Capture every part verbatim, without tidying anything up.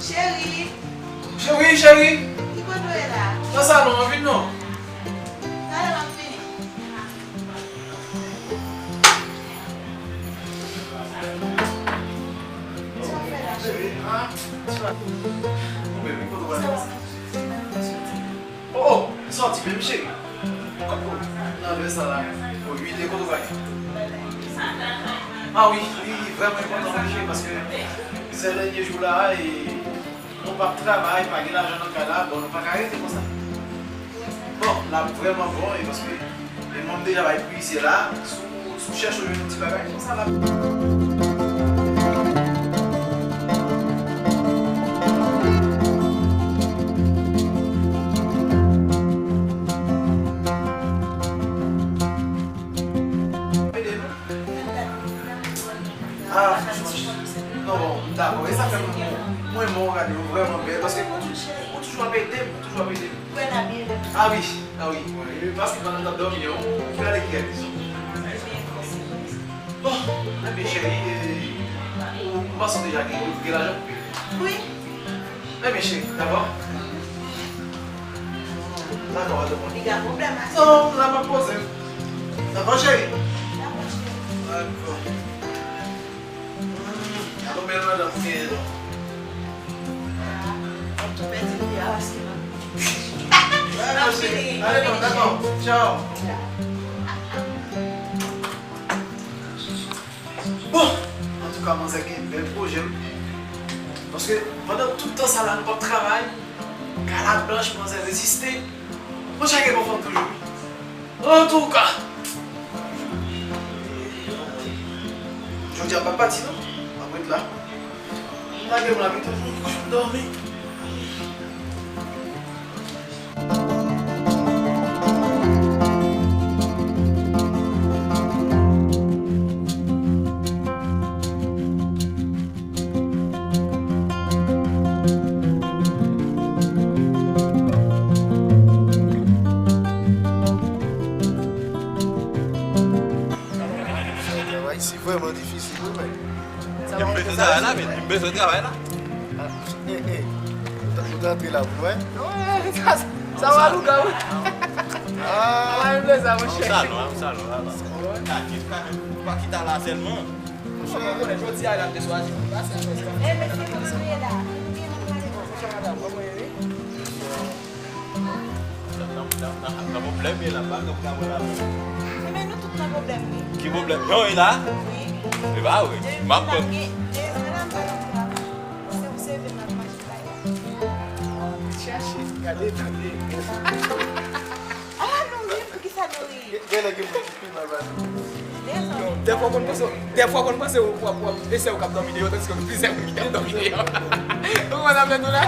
Cheri! Cheri, cheri! Ki kote w ye la? Nan salon an, vin non. Talè m ap vini. Sa w fè la, cheri? Cheri, ah, sa. Ou menm, kote w prale? Sa w ap fè? Oh, oh, li sòti menm, cheri. Kote w nan vè sa la? Oh, uit è, kote w prale? Ah wi, li vrèman enpòtan wi, cheri, paske sèt dènye jou la, e nou p ap travay, pa gen lajan nan kay la, bon, nou pa ka rete konsa. Bon, l ap vrèman bon, e paske, e mwen m deja bay pri, se la, si w, si w chèche w jwenn yon ti bagay, konsa l ap. Ede nou? Ah, franchman, non, bon, dakò. E sa fè mwen, mwen, mwen, mwen gade yo vrèman bèl, paske ou tou-, ou toujou ap ede m, ou toujou ap ede m. Ah wi, ah wi, wi, paske pandan m t ap dòmi an, ou gade ki gade sou. Bon, enben, cheri, e, ou, m panse w deja gen, gen lajan pou peye. Wi. Enben, cheri, dakò? Dakò, pa de pwoblèm. Piga pwoblèm, a. Non, la m ap poze m. Dakò, cheri? Dakò, cheri. Dakò. Hmm, alò, bèl madanm, ou genyen non. Ah, m ap tou pèdi li a, paske m ap. Dakò, cheri. Ale non, dakò. Tchao. Bon, antouka, manzè gen bèl pwojè, wi. Paske pandan tout tan sa la, nou p ap travay, kay la blanch, manzè reziste. Bon, chak gen bon fanm toujou, wi. Antouka, jodi a m p ap pati, non. M ap ret la. M lage m la, wi, toujou, m kouche, m dòmi. Travay isi vrèman difisil, wi, men. M bezwen travay la, men. M bezwen travay la. Ah, eh, eh. Ou t-, ou t antre la pou wè? Wi, sa, sa va lougawou. Ah. Sa va menm lè sa, monchè. Yon salon, yon salon, la, la. Kake, kake, pa kite la sèlman. Monchè, ou konnen, jodi a, l ap deswazi. Pa sèl jodi a. Eh, mesye, kòman nou ye la? Monchè, madanm, kòman w ye, wi? Nan, nan, nan, nan pwoblèm, e la pa nan pwoblèm la. Enben, nou tout nan pwoblèm, wi. Ki pwoblèm? Non, e la? Wi. E pa vre. M ap pran. Depi madanm pa nan travay, se w seve m ap manje la. Chache, gade, gade. Ah, nou ri, poukisa nou ri? Gen, gen lè gen moun ki pi mal pase. Dèfwa w konn panse, dèfwa w konn panse w ap, w ap, e sè w k ap dòmi deyò, tandiske gen plizyè moun ki t ap dòmi deyò. Ou konprann sa m fè tou la?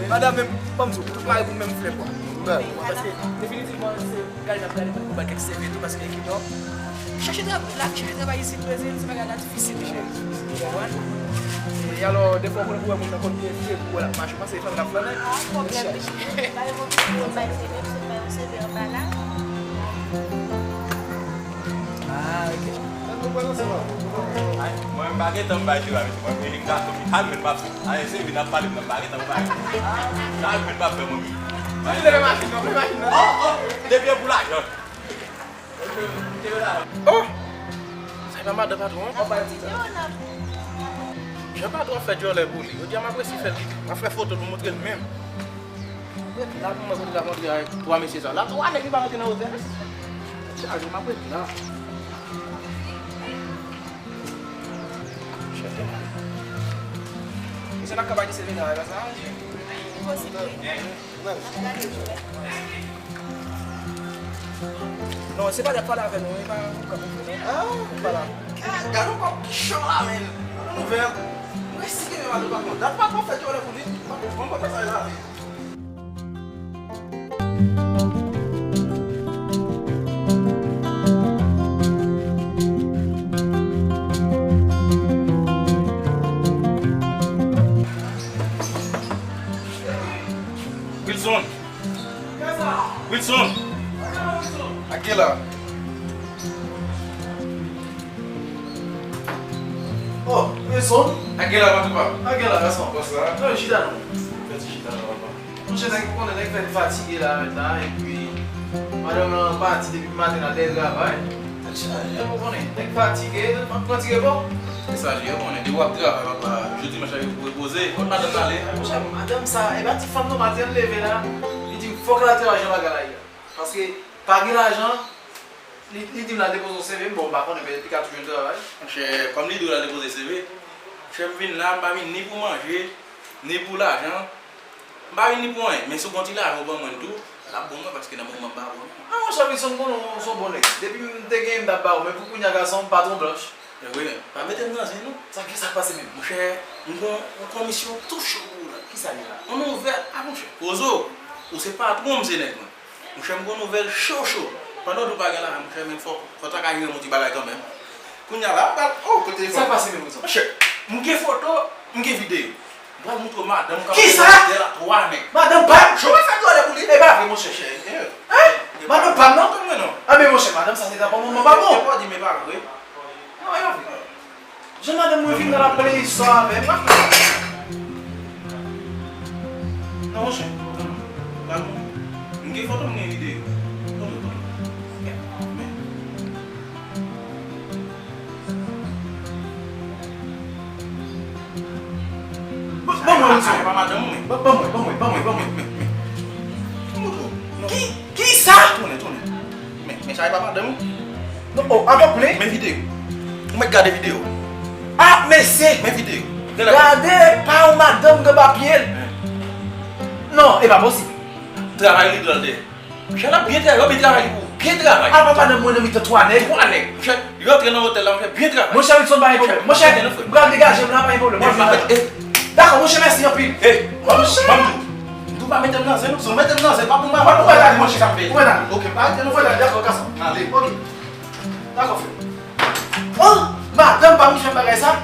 Madanm menm, ban m di w, tout mari pou menm flè bwa. Paske, definitivman, se gade n ap gade pou n ba kèk sèvi tou, paske ekip yo chache travay, la ki chache travay isit Brezil, se bagay la difisil, cheri. Ou konprann? E alò, dèfwa w konn wè moun nan konn byen fre pou wè l ap mache. Se fanm k ap flannen. Ah, pwoblèm, mesye. Ba yo konfyans, bay seve, se bay yon seve anba la. Ah, ok. Ay, mwen, m pa gen tan m bay seve a, mesye. Mwen, e gason ki kalme m ap fè. Ay, seve n ap pale, m nan, m pa gen tan pou pale. Kalme m ap fè, mwen. Si w leve machin nan, leve machin nan. Oh, oh, depi e pou lajan. Oh! Sa e pa madan patwon an? Jan patwon ap fè djòlè pou li. Jodi a m ap resi fè l, m ap fè foto l pou montre l menm. Ret la pou mwen kote l ap antre avèk twa mesye sa. La twa nèg li pa rantre nan otèl. Chaje m ap ret la. Mesye n ap ka pa di se vina avè sa. Posib wi. N ap gade jwèt. Non, se pa dat pale avè nou, e pa nou ka konprann. Ah, pale. Gad yon kòb ki cho la, men. Yon nouvèl. Mwen si gen yon atou pa konn. Dat pa konn fèt yo lè pou li. Mwen konn sa la. Wilson! Wilson! Akela! Oh, Wilson! Akela, mwen tou pa. Akela, gason. Bòs la. Non, chita non. Fè ti chita la, papa. Monchè, nèg ou konnen nèg fèk fatige la mèt la, epi madanm lan pati depi maten nan lè travay. Tèt chaje. Ou konnen, nèg fatige, m ap pran ti repo. Se sa l ye, ou konnen, depi w ap travay, papa, jou dimanch la, yo pou repoze. Kot madanm nan ale? Monchè, madanm sa, e pa ti fanm non, maten l leve la, li di m fòk l al travay jan bagay la ye a. Paske pa gen lajan, li, li di m l al depoze yon C V, m bon, m pa konnen, petèt li ka toujou jwenn travay. Monchè, kòm li di w l al depoze C V, monchè, m vin la, m pa vin ni pou manje, ni pou lajan. M pa vin ni pou anyen, men si w gon ti lajan w ban mwen tou, l ap bon mwen paske nan moman m pa bon. Ah, monchè Wilson, m konnen w se yon bon nèg. Depi m te genyen m t ap ba w, men pou kounye a gason m patwon blanch. Wi, men pa mete m nan zen non. Sa ki sa k pase menm? Monchè, m gon yon komisyon tou cho pou ou la. Kisa li la? Yon nouvèl, ah monchè, Pozo, ou se patwon m, se nèg mwen. Monchè, m gon nouvèl cho cho. Pandan w di w pa gen lajan, monchè, men fò, fò ta ka jere yon ti bagay kanmenm. Kounye a la, m pral, oh, kote telefòn. Sa pase menm, Wilson? Monchè, m gen foto, m gen videyo. M pral montre w madanm k ap fè lòtèl a twa nèg. Madanm pa m? Cho, w ap fè dwòlè pou li? E pa vre, monchè. Monchè, eh. Hein? Madanm pa m, non? Tann mwen, non. Anben, monchè, madanm sa se ta bon, manman pa bon. E pa di, men pa vre. Non, e pa vre. Jan madanm mwen vin nan l ap plede istwa avè m. Non, monchè. Gad mwen. M gen foto, m gen videyo. Foto, foto. Men. Ban, ban mwen, Wilson. Pa madanm ou, men. Ban, ban mwen, ban mwen, ban mwen, ban mwen. Men, men. Ki, ki sa? Tounen, tounen. Men, men sa e pa madanm ou. Non, oh, ankò plen? Men videyo. Ou mèt gade videyo. Ah, mesye! Men videyo. Gade pa yon madanm gen papye l. Hein. Non, e pa posib. Travay li pran dèyè. Jan ap byen travay, yo byen travay li pou ou. Byen travay. Ah, papa, nan mwen nan mitan twa nèg. Twa nèg. Monchè, yo antre nan otèl la, monchè, byen travay. Monchè Wilson, pa gen pwoblèm. Monchè, m pral degaje m la, pa gen pwoblèm. Mwen vin la. Dakò, monchè, mèsi anpil. Hey, monchè. Ban m di w. M tou pa mete m nan zen, non. Si w mete m nan zen, pa pou mwen. Ou mèt ale, monchè. Sa fè. Ou mèt ale. Ok, pa rete non. Ou mèt ale, dakò, gason. Ale. Ok. Dakò, frè. Oh, madanm pa m ki fè m bagay sa.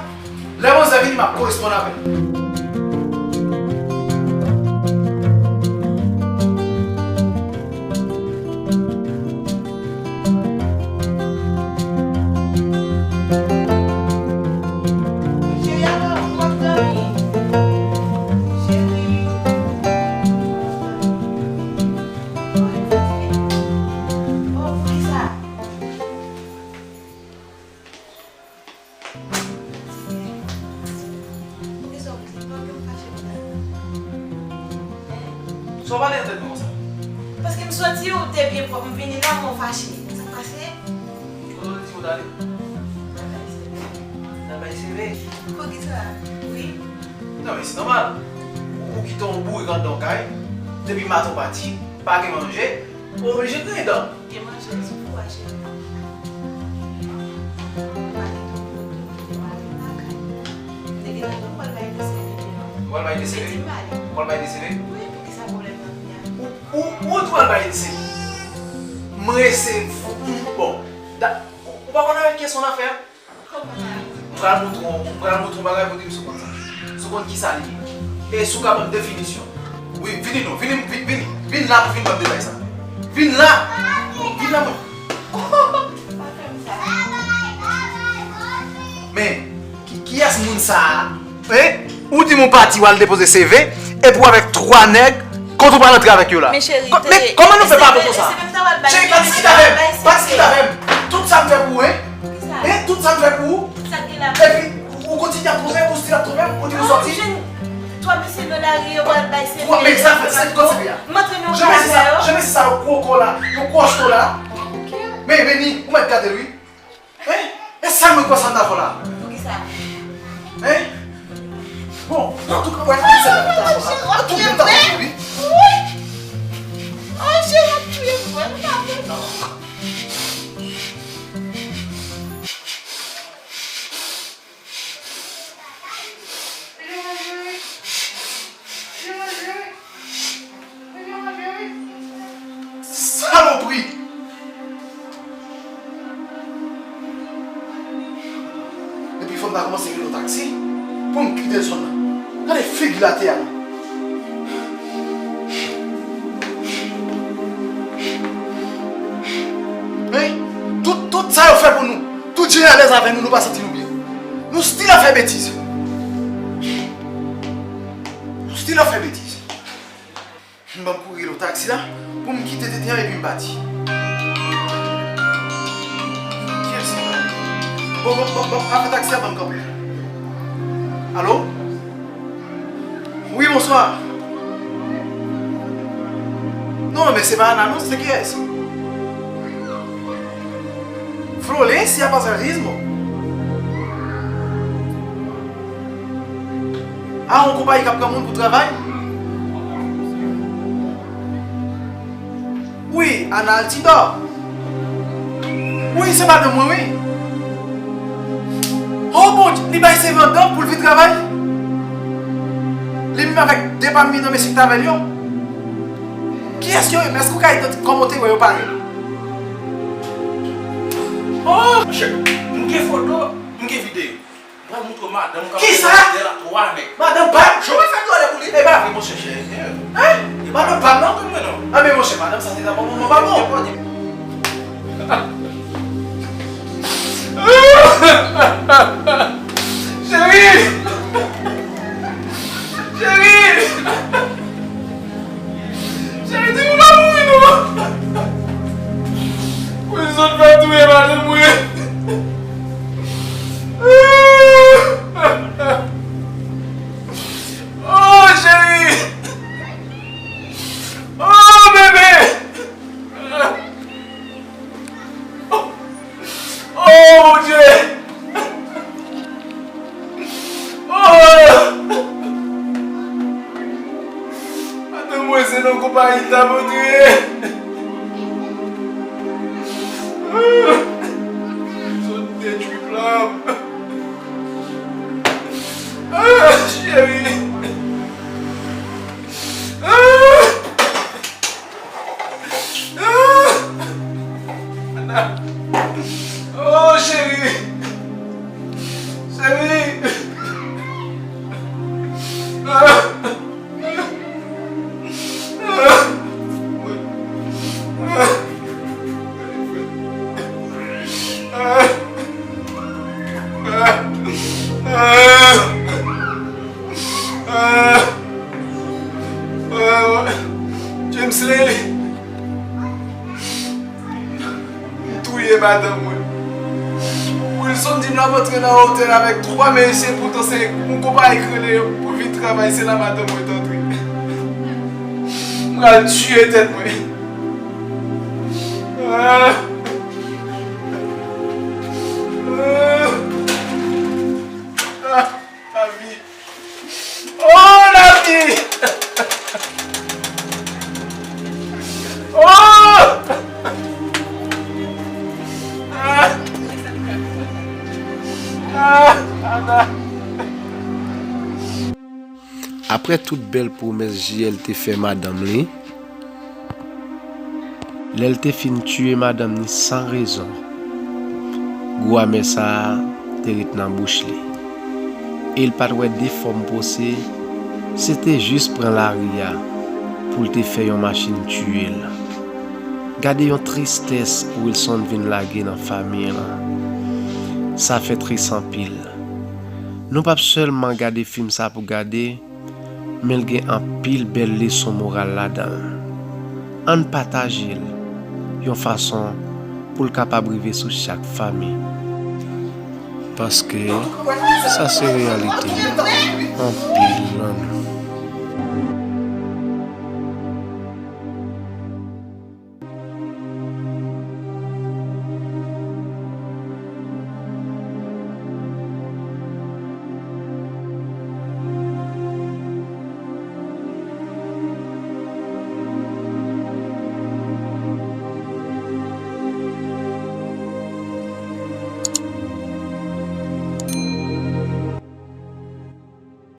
Lè manzè vini, m ap koresponn avè l. Cheri, apa ou ap dòmi? Cheri. Oh, poukisa? Poukisa w, poukisa w fache konsa? Sa w pale nan tèt mwen konsa? Paske m soti, ou te byen pwòp, m vini la, men w fache. Sa k pase? Kote w te di w t ale? Nan bay seve. Nan bay seve? Poukisa? Wi. Non, men se nòmal. Ou, ou kite yon bourik anndan w kay, depi maten w pati, pa gen manje, ou oblije griyen dan. Gen manje sou fou a, cheri. Pa gen tout moun ki te pale lakay. Te gen nan tou pral bay de seve devan. Ou pral bay de seve? Ou pral bay de seve? Wi, poukisa pwoblèm nan vini a? Ou, ou, ou tou pral bay de seve? M resevwa, bon, da, ou, ou pa konn avèk kiyès ou nan afè a? M pral montre w, m pral montre w bagay pou di m si w konn sa. Si w konn kisa li ye. E si w ka ban m definisyon. Wi, vini non, vini, vini, vini, vin la pou vin ban m detay sa. Vin la! Vin la, mwen. Men, ki, kiyès moun sa a? Hein? Ou di m ou pati, w al depoze seve, epi w avèk twa nèg, kote w pral antre avèk yo la? Men cheri, men kòman nou fè pa bon konsa? Cheri, pa diskite avè m, pa diskite avè m. Tout sa m fè pou ou, hein? Hein? Tout sa m fè pou ou? Epi, ou kontinye ap twonpe m, ou still ap twonpe m, ou di m ou soti. Twa mesye nan lari yo pral bay seve. Twa, men sa fè, sa ki kote seve a? M antre nan kay yo. Jan mesye sa, jan mesye sa, yo koko la, yo kwosto la. Men, men ni, ou mèt gade l, wi. Hein? E sa mwen kwè sa m ta fè la? Poukisa? Hein? Bon, antouka, wè, se sa m ta fè la. Antouka, m ta fè, wi. Wi. Ay, cheri, w ap touye m, wè, m pa vle non. Salopri! Epi fò m ta kòmanse rele yon taksi pou m kite zòn nan. Gade figi l atè a la. Hein? Tout, tout sa yo fè pou nou. Tout jan y alèz avè nou, nou pa santi nou byen. Nou still ap fè betiz. Nou still ap fè betiz. M ban m kouri rele yon taksi la pou m kite tenten an epi m pati. Kiyès sa? Bon, bon, bon, bon, afè taksi a ban m kanpe. Alo? Wi, bonswa. Non, men se pa Ana, non, se kiyès? Florencia Pasajismo. A, yon konpayi k ap pran moun pou travay? Wi, Ana Altidor. Wi, se madanm mwen, wi. Oh, Bondye, li bay sèvant dan pou l vin travay? Li menm avèk de pami nan mesye ki t avè l yo? Kiyès yo ye? Èske w ka idantifye kòman w te wè yo parèt? Oh! Monchè, m gen foto, m gen videyo. M pral montre w madanm w k ap fè modèl a twa nèg. Kisa? Madanm pa m? Jan w fè dwòlè pou li? E pa vre, monchè, cheri. Hein? Madanm pa m, non? Anben, monchè, madanm sa se ta bon, bon, bon, pa bon. Cheri! Cheri! Cheri, di m pa mouri, non! Wilson pa touye madanm mwen. Oh, cheri! Oh, bebe! Oh, Bondye! Oh! Madanm mwen se nan konpayi tab antre. Sot detwi plan. Ah, cheri. Ah! Ah! Oh, cheri. Cheri. Ah! James Lely. M touye madanm mwen. Wilson di m l ap antre nan otèl avèk twa mesye, poutan se yon konpayi k rele yo pou vin travay, se la madanm mwen t antre. M pral tiye tèt mwen. Ah! Ah! Ah! Lavi! Oh, lavi! Oh! Ah! Ah, Ana! Apre tout bèl pwomès J L te fè madanm li, lè l te fin tiye madanm ni san rezon, gou amè sa a te ret nan bouch li. E l pa t wè de fòm pose, se te jis pran lari a pou l te fè yon machin tiye l. Gade yon tristès Wilson vin lage nan fanmi lan. Sa fè tris anpil. Nou p ap sèlman gade fim sa pou gade, men l gen anpil bèl leson moral ladan l. Ann pataje l yon fason pou l kapab rive sou chak fanmi. Paske sa se reyalite anpil nan nou.